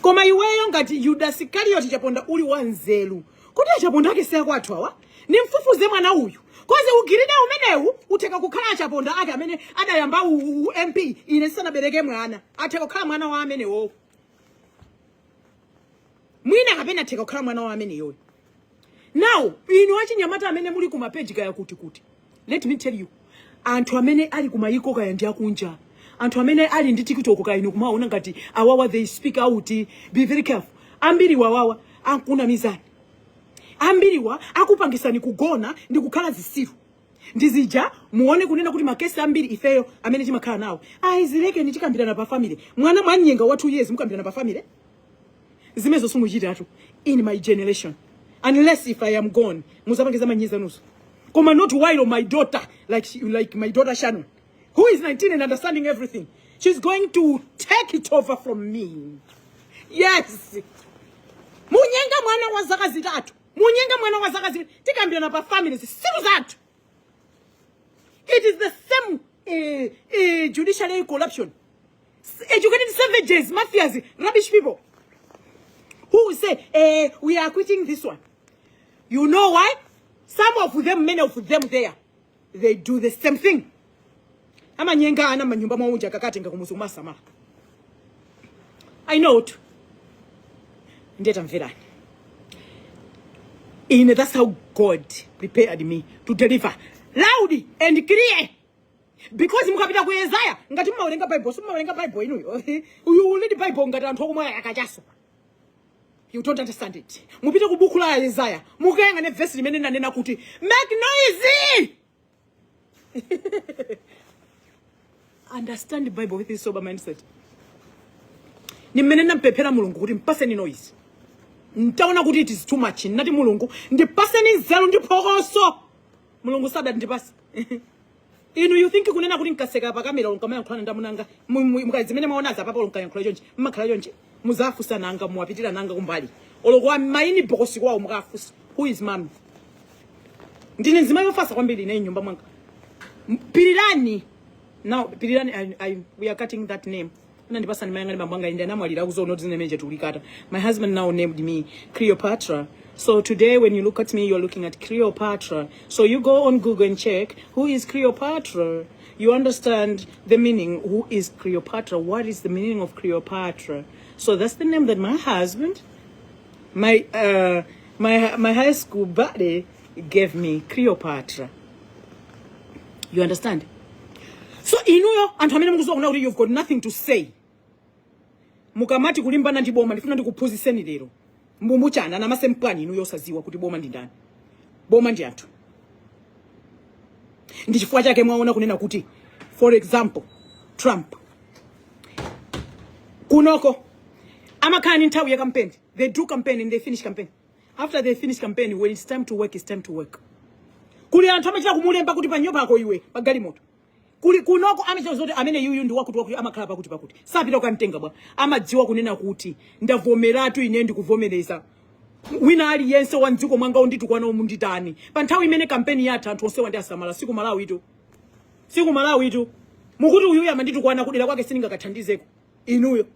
Koma iweyo ngati Yudas Iskarioti Chaponda uli wanzeru kuti achaponda ake siakwathu awa, nimfufuze mwana uyu koze ugiride umenewu utheka kukhala achaponda ake amene adayamba u MP ine sanabereke mwana, atheka kukhala mwana wa amenewo mwina kapena atheka kukhala mwana wa ameneyoyo. Now inu achinyamata amene muli kuma page kaya kuti kuti, let me tell you, anthu amene ali kumayiko kaya ndi akunja, anthu amene ali ndi TikTok kaya inu kumaona ngati awawa they speak out, be very careful. Ambiri wawawa akunamizani, ambiriwa akupangisani kugona ndi kukhala zisiru ndizija. Muone kunena kuti makesi ambiri ifeyo amene timakhala nawo, ayi zilekeni, tikambirana pa family. Mwana mwanyenga wa 2 years mukambirana pa family? Zimenezo simuchitatu in my generation, unless if I am gone muzapangiza manyiza nusu, koma not while my daughter, like my daughter Shannon, who is 19 and understanding everything, she's going to take it over from me. Yes, munyenga mwana wa zaka 3, munyenga mwana wa zaka 2, tikambirana pa family, zisiru zathu. It is the same judiciary corruption, educated savages, mafias, rubbish people who will say, we are quitting this one. You know why? Some of them, many of them there, they do the same thing. Amanyenga ana manyumba mwaunja kakatenga kumuzi kumasamala. I know it. Ndiye tamverani. Ine, that's how God prepared me to deliver loud and clear. Because mukapita ku Yesaya, ngati mumawerenga Bible, simumawerenga Bible inuyo. You will read Bible ngati anthu okumwa akachaso. You don't understand it. Mupite ku buku la Yesaya, mukayang'ane verse limene nanena kuti make noise. Understand the Bible with this sober mindset. Ni mmene nampemphera Mulungu kuti mpaseni noise. Ntaona kuti it is too much. Nati Mulungu ndipaseni nzeru ndi phokoso. Mulungu sadandipase. Inu you think kunena kuti nkaseka pa kamera nkamayankhulana ndamunanga mukazimene mwaonaza apapo nkayankhula chonchi mmakhala chonchi, muzafusa nanga muwapitira nanga kumbali olo kwa maini bokosi kwawo mukafusa who is mami. Ndine nzimayi wofasa kwambiri ine nyumba mwanga. Pirirani now, Pirirani, we are cutting that name. Anandipasa ni mayanga ni bambo anga inde anamwalira akuzoona kuti zine tulikata. My husband now named me Cleopatra. So today when you look at me, you're looking at Cleopatra. So you go on Google and check who is Cleopatra. You understand the meaning, who is Cleopatra? What is the meaning of Cleopatra? So that's the name that my husband, my high school buddy gave me, Cleopatra. You understand? So inuyo anthu amene mukuziwa kuna kuti you've got nothing to say, mukamati kulimbana ndi boma, ndifuna ndikuphunzitseni lero mbumbuchana namasempwani. Inuyo osaziwa kuti boma ndi ndani, boma ndi anthu. Ndi chifukwa chake mwaona kunena kuti, for example, Trump kunoko amakhala ndi nthawi ya campaign. They do campaign and they finish campaign. After they finish campaign, when it's time to work, it's time to work. Kuli anthu amachita kumulemba kuti pa nyumba pako iwe pa galimoto. Kuli kunoko amachita zoti amene yuyu ndi wakuti wakuti amakhala pakuti pakuti, sapita kukamtenga bwa, amadziwa kunena kuti ndavomeratu ine ndikuvomereza wina aliyense wa mdziko mwanga unditukwana umunditani. Pa nthawi imene kampeni yatha, anthu onsewa ndi asamala. Siku Malawi tu, siku Malawi tu, mukuti uyuyu amanditukwana kudera kwake sindingakathandizeko inuyo.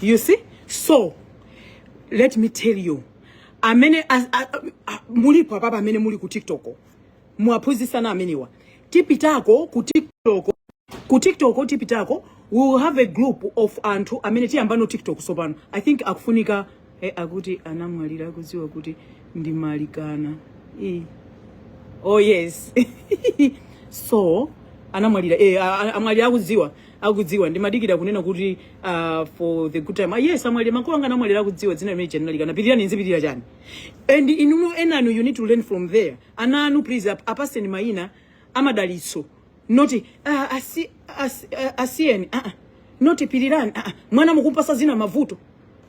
You see? So let me tell you, amene mulipo apapa, amene muli ku TikTok, muwaphunzitsana amenewa. Tipitako ku TikTok, ku TikTok tipitako. We will have a group of anthu amene tiyambano TikTok sopano. I think akufunika akuti anamwalira akudziwa kuti ndimalikana. Oh yes. So anamwalira amwalira akudziwa, akudziwa. Ndimadikira kunena kuti for the good time. Yes, amwalira, makolo anga anamwalira akudziwa dzina limene linalikana. Pitirani, nzipitirira chani? And inu enanu, you need to learn from there. Ana anu, please, apaseni mayina amadalitso, not asiyeni, not pirirani. Mwana mukumpasa zina mavuto,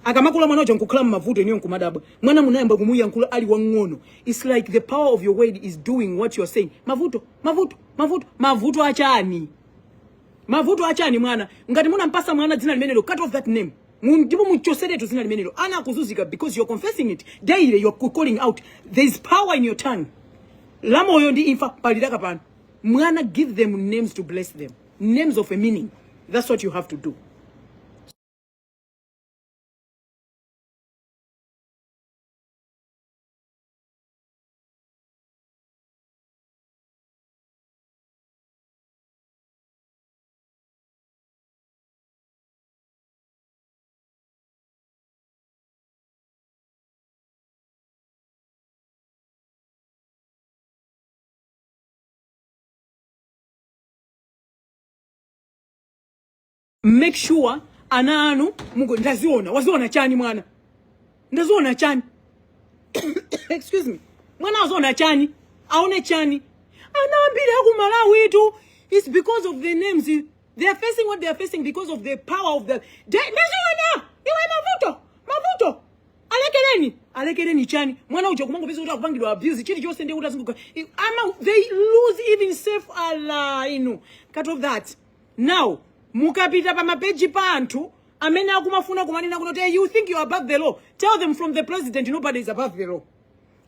akamakula mwana uja nkukhala mmavuto, inuyo nkumadabwa. Mwana munayamba kumuyankhula ali wang'ono. It's like the power of your word is doing what you are saying. Mavuto, mavuto, mavuto, mavuto achani? Mavuto achani? Mwana, ngati munampasa mwana dzina limenelo, cut off that name. Ndipo muchoseretu dzina limenelo. Ana akuzunzika because you're confessing it daily, you're calling out. There is power in your tongue. Lamoyo ndi imfa palilaka pano. Mwana, give them names to bless them, names of a meaning. That's what you have to do. Make sure ana anu mugo ndaziona. Waziona chani mwana? Ndaziona chani? Excuse me, mwana waziona chani? Aone chani? Ana ambiri aku Malawi tu, it's because of the names they are facing what they are facing, because of the power of the ndaziona iwe. Mavuto, mavuto, alekereni, alekereni chani? Mwana uja kumangopeza kuti akupangidwa abuse chilichonse, ndiye kuti azingoka ama they lose even self. Ala inu, cut off that. Now mukapita pa mapeji pa anthu amene akumafuna kumanena kuti, "Hey, you think you are above the law," tell them, from the president, nobody is above the law.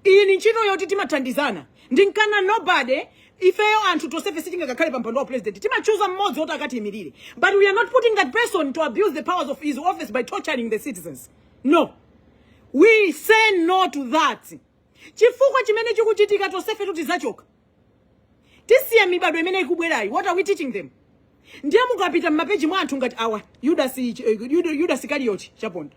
Iyi ni ntchito yoti timathandizana ndinkana. Nobody, ifeyo anthu tonsefe sitingakakhale pa mpando wa president. Timachuza mmodzi woti akatiyimirire, but we are not putting that person to abuse the powers of his office by torturing the citizens. No, we say no to that. Chifukwa chimene chikuchitika, tonsefe tizachoka, tisiya mibado imene ikubwerayi. What are we teaching them? Ndiye mukapita mmapeji mwa anthu ngati awa, Judas, Judas Karioti Chaponda,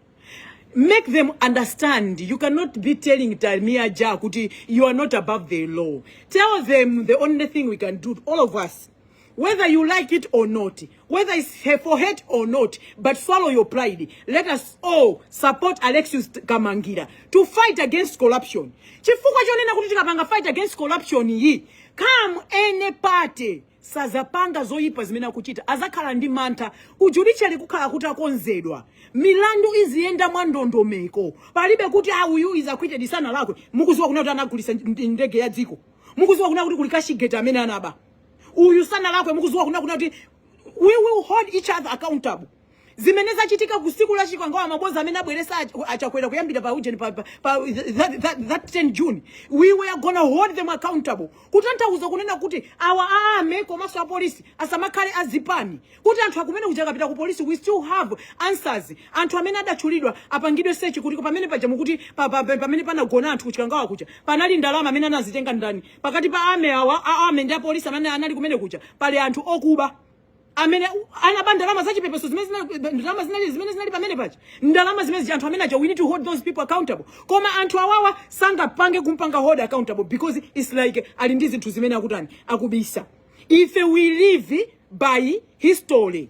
make them understand you cannot be telling Tamia Ja kuti you are not above the law. Tell them the only thing we can do, all of us, whether you like it or not, whether it's for hate or not, but swallow your pride. Let us all support Alexius Kamangira to fight against corruption. Chifukwa chonena kuti tikapanga fight against corruption iyi, come any party sazapanga zoyipa zimene akuchita, azakhala ndi mantha. Ku judiciary kukhala kuti akonzedwa, milandu iziyenda mwa ndondomeko. Palibe kuti ah, uyu is acquitted, sanalakwe. Mukuziwa kuna kuti anagulisa ndege ya dziko, mukuziwa kuna kuti kuli cashgate amene anaba, uyu sanalakwe. Mukuziwa kuna kuti we will hold each other accountable. Zimene zachitika ku siku la Chikangawa, maboza amene abweresa Achakwera kuyambira pa ujeni pa that 10 June, we were gonna hold them accountable. Kutanthauza kunena kuti awa aame komanso apolisi asamakhale azipani, kuti anthu akumene kuja akapita ku polisi, we still have answers. Anthu amene adatchulidwa apangidwe search kuti pamene paja mukuti pamene panagona anthu kuChikangawa kuja panali ndalama, amene anazitenga ndani? Pakati pa ame awa aame ndi apolisi amene anali kumene kuja, pali anthu okuba amene anaba ndalama zachipepeso zimene ndalama zinali zimene zinali pamene paja, ndalama zimene zija, anthu amene aja, we need to hold those people accountable. Koma anthu awawa sangapange kumpanga hold accountable because it's like ali ndi zinthu zimene akutani, akubisa. Ife we live by history.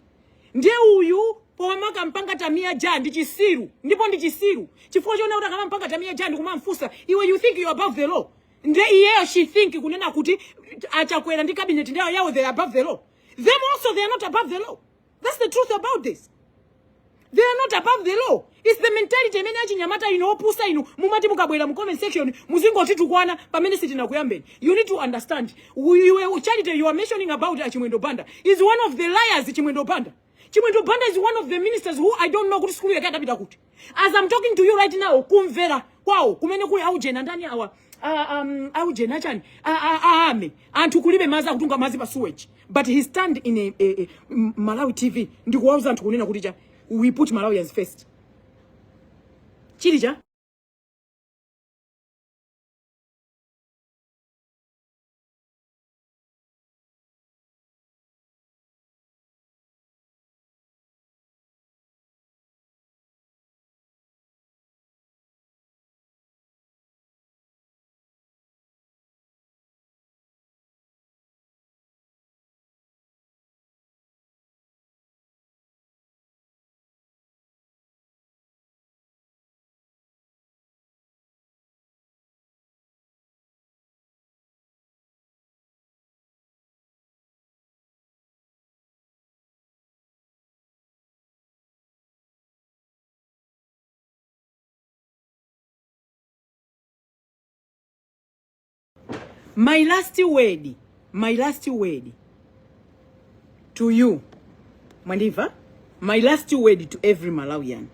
Ndiye uyu pomakampanga Tamia Ja ndi chisiru, ndipo ndi chisiru chifukwa choona kuti akamampanga Tamia Ja ndikumamfunsa, "Iwe, you think you are above the law?" Ndiye iyeyo she think kunena kuti Achakwera ndi cabinet ndiyo yawo, they are above the law. Them also, they are not above the law. That's the truth about this. They are not above the law. It's the mentality imene achinyamata inu opusa inu mumati mukabwera mu comment section muzingotitukwana pamene sitinakuyambeni. You need to understand, iwe Charity you are mentioning about Achimwendo Banda is one of the liars. Chimwendo Banda, Chimwendo Banda is one of the ministers who I don't know kuti skulu yake adapita kuti. As I'm talking to you right now, kumvera kwawo kumene kuli aujena ndani awa, aujena achani, aame anthu kulibe mazi, akutunga mazi pa sewage, but he stand in a Malawi TV ndikuwauza anthu kunena kuti cha We put Malawians first. Chili cha My last word, my last word to you, mwandimva? My last word to every Malawian.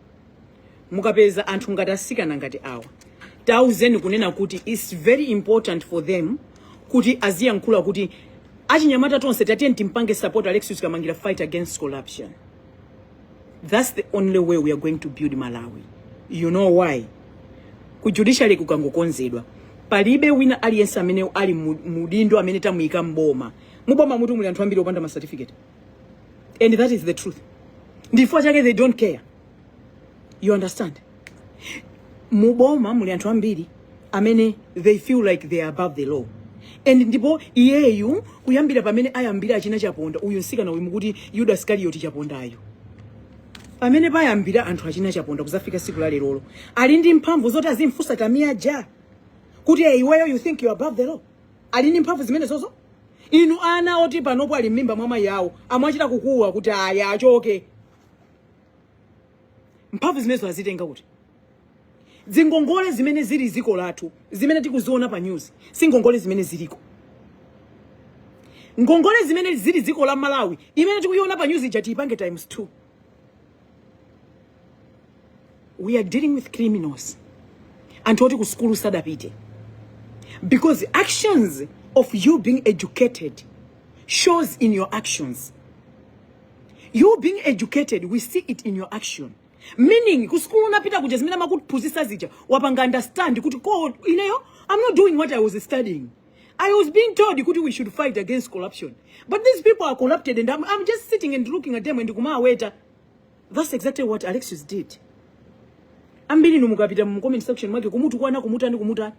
Mukapeza anthu ngati asikana ngati awa, tauzeni kunena kuti it's very important for them kuti aziyankhula kuti achinyamata tonse tatiyeni timpange support Alexius Kamangira fight against corruption. That's the only way we are going to build Malawi. You know why? Ku judiciary kukangokonzedwa, palibe wina aliyense amene ali mudindo amene tamuyika mboma. Muboma mutu muli anthu ambiri opanda ma certificate. And that is the truth. Ndifukwa chake they don't care. You understand? Muboma muli anthu ambiri amene they feel like they are above the law. And ndipo iyeyu kuyambira pamene ayambira achina Chaponda, uyu msikana uyu mukuti Yuda Iskarioti Chapondayo, pamene payambira anthu achina Chaponda kuzafika siku la lerolo, ali ndi mphamvu zoti azimfunsa Tamia Ja kuti, "Hey, iweyo, you think you are above the law?" Ali ndi mphamvu zimene zozo? Inu ana oti panopo ali m'mimba mwa mayi awo amachita kukuwa kuti aya achoke. Mphamvu zimenezo azitenga kuti? Zingongole zimene zili ziko lathu, zimene tikuziona pa news, si ngongole zimene ziliko. Ngongole zimene zili dziko la Malawi imene tikuiona pa news ija, tiyipange times 2. We are dealing with criminals, anthu oti ku sukulu sadapite, because actions of you being educated shows in your actions. You being educated, we see it in your action, meaning ku sukulu unapita kuja, zimene amakuphunzitsa zija wapanga understand kuti ko ineyo I'm not doing what I was studying. I was being told kuti we should fight against corruption, but these people are corrupted and I'm just sitting and looking at them and kumaweta. That's exactly what Alexius did. Ambiri inu mukapita mu comment section mwake kumutukwana, kumutani, kumutani.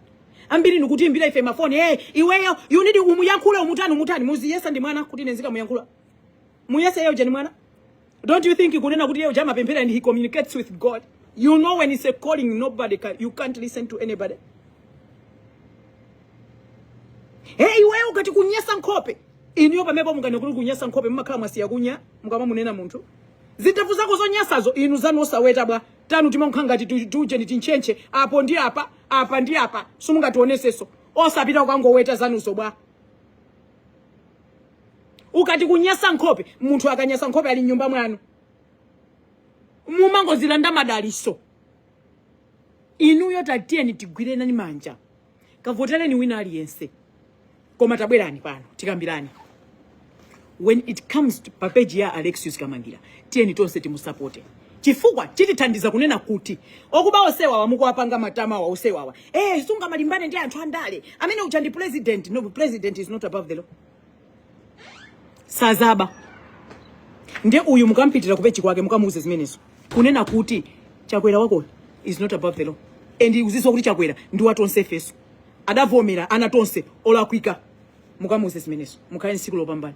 Ambiri inu kutiimbira ife mafoni, "Hey, iweyo, you need umuyankhule, umutani, umutani." Muziyesa ndi mwana kuti nenzika muyankhula? Muyese yeyo jani mwana? Don't you think kunena kuti yeyo amapemphera and he communicates with God? You know, when it's a calling, nobody can, you can't listen to anybody. Hey, iweyo ukati kunyasa nkhope, inuyo pamene mukane kuti kunyasa nkhope, mumakhala mwasiya kunya mukamamunena munthu zindevu zako zonyasazo. Inu zanu osaweta bwa? Tanu timankha ngati tuje ndi tinchenche apo ndi apa, apa ndi apa, simungationeseso. Osapita ukangoweta zanuzo bwa? Ukati kunyasa nkhope, munthu akanyasa nkhope ali mnyumba mwanu, mumangozilanda madaliso inuyo. Tatiyeni tigwirenani manja, kavotereni wina aliyense, koma tabwerani pano tikambirani. When it comes to pa page ya Alexius Kamangira, tiyeni tonse timusapote, chifukwa chitithandiza kunena kuti okuba osewawa mukuwapanga matama wa osewawa. Eh, sunga malimbane ndi anthu andale amene uja ndi president. No, president is not above the law, sazaba. Ndiye uyu mukampitira ku page kwake, mukamuuze zimenezo kunena kuti Chakwera wako is not above the law, and uzizwa kuti Chakwera ndi wa tonse feso, adavomera ana tonse olakwika. Mukamuuze zimenezo. Mukhale nsiku lopambana.